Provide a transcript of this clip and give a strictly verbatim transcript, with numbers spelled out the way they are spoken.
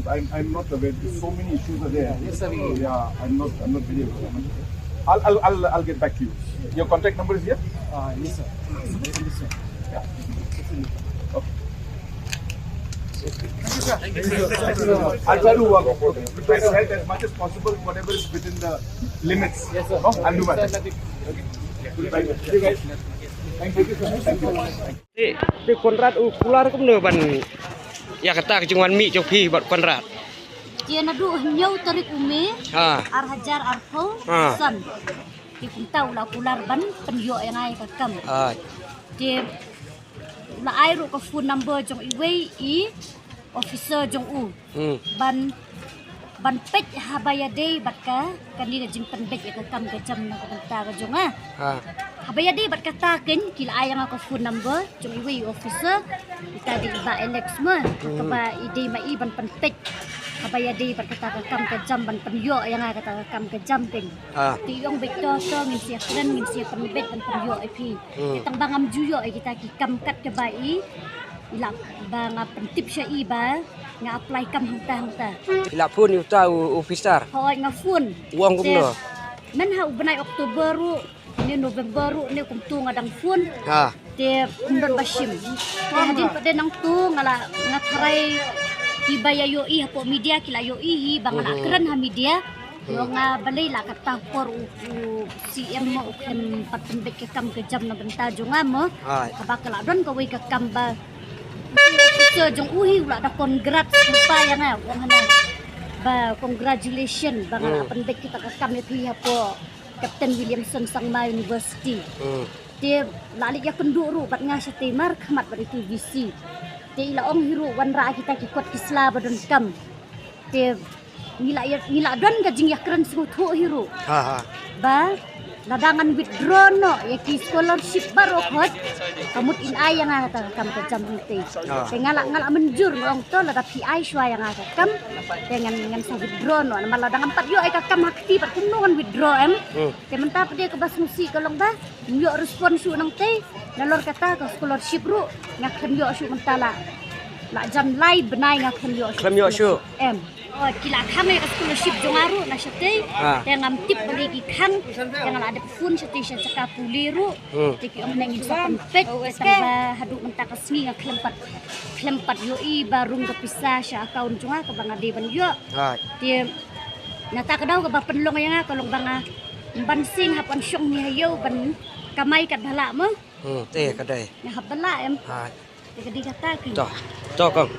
I'm, I'm not aware. So many issues are there. Yes, sir. Yeah, I'm not, I'm not very aware. I'll, I'll, I'll, I'll get back to you. Your contact number is here? Uh, yes, sir. Yes, sir. Yeah. Okay. I'll try to work. Try to help as much as possible, whatever is within the limits. Yes, sir. No? I'll do my best. Okay. Thank you, guys. Thank you. Thank you. Te, te Conrad u kular kumno ban ïa kata ka jingwan mih jong phi bad Conrad. Te naduh hynñiew tarik u May, ha, ar hajar arphew san. Te kumta u la kular ban pynïoh ïa nga ïa ka kam. Ha. Te u la ai ruh ka phone number jong iwei i officer jong u. Hmm. Ban, ban peit haba ïadei bad ka, kane ka jingpynbeit ïa ka kam ka jam na ka bynta ka jong nga. Ha. Haba ïadei bad kata keiñ ki la ai ïa nga ka phone number jong iwei i officer. Ita dei i Bah Alex mo. Hmm. Kaba i dei ma i ban pynpeit haba ïadei bad kata ka kam ka jam ban pynïoh ïa nga kata ka kam ka jam keiñ. Ha. Te i ong beit to to ngin sa ïakren ngin sa ïapynbeit ban pynïoh ïa phi. Hmm. Te tang ba ngam ju ïoh ïa kita ki kam kat kaba i, i la ba nga pyntip sha i ba nga apply kam hangta hangta. I la phone ïa uta u officer? Hooid nga phone. U ong kumno? Te mynha u bnai October ruh ne November ruh ne kumto nga dang phone. Ha. Te ym don ba shim. Te hadien pat de nangto nga la, nga tharai kiba ïa ïohi hapoh media ki la ïohi hi ba nga la, mhm, kren ha media. Ïa nga balei la katta por u, u C M mo u khlem pat pynbeit ka kam ka jam na bynta jong nga mo. Hai. Haba ka la don kawei ka kam ba u officer jong u hi u la da congrats lypa ïa nga, u ong hana ba congratulation ba nga la, hmm, pynbeit kita ka kam ïa phi hapoh Captain Williamson Sangma University. Hmm. Te la leit ïakynduh ruh bad nga shatei markhmat bad itu V C. Te i la ong hi ruh wanrah kita ki kot ki sla ba donkam. Te ngi la ïa, ngi la don ka jingïakren sngewthuh hi ruh. Ha, ha. Ba lada ngan withdraw noh ïa ki scholarship baroh khoit, ka mut in ai ïa nga kata ka kam ka jam hangtei. Ha. Te nga la, nga la mynjur nga ong to lada phi ai shuwa ïa nga ka kam, te ngan, ngan sa withdraw noh. Namar lada ngam pat ïoh ïa ka kam ha kti pat kumno ngan withdraw em. Hmm. Te mynta pat de kaba sngewsih ka long ba ym ïoh response shuh nangtei. Nalor kata ka scholarship ruh nga khlem ïoh shuh mynta la, la jan lai bnai nga khlem ïoh shuh. Khlem ïoh shuh. Em. Oh, ki la khang ïa ka scholarship jong nga ruh na shatei. Ah. Te ngam tip balei ki khang. Te nga la dep phone shatei sha jaka pule ruh. Hmm. Te ki ong nang in sa pynpeit, tang ba haduh mynta ka sngi nga khlem pat, khlem pat ïohi ba rung ka pisa sha account jong nga kaba nga dei ban ïoh. Hai. Te na ta ka daw kaba pynlong ïa nga ka long ba nga ban sing hap ban shong ni ha ïew ban kamai kat ba lah mo. Hmm, te ka dei. Nga hap ba lah em. Hai. Te ka dei kata ki. To, to kong.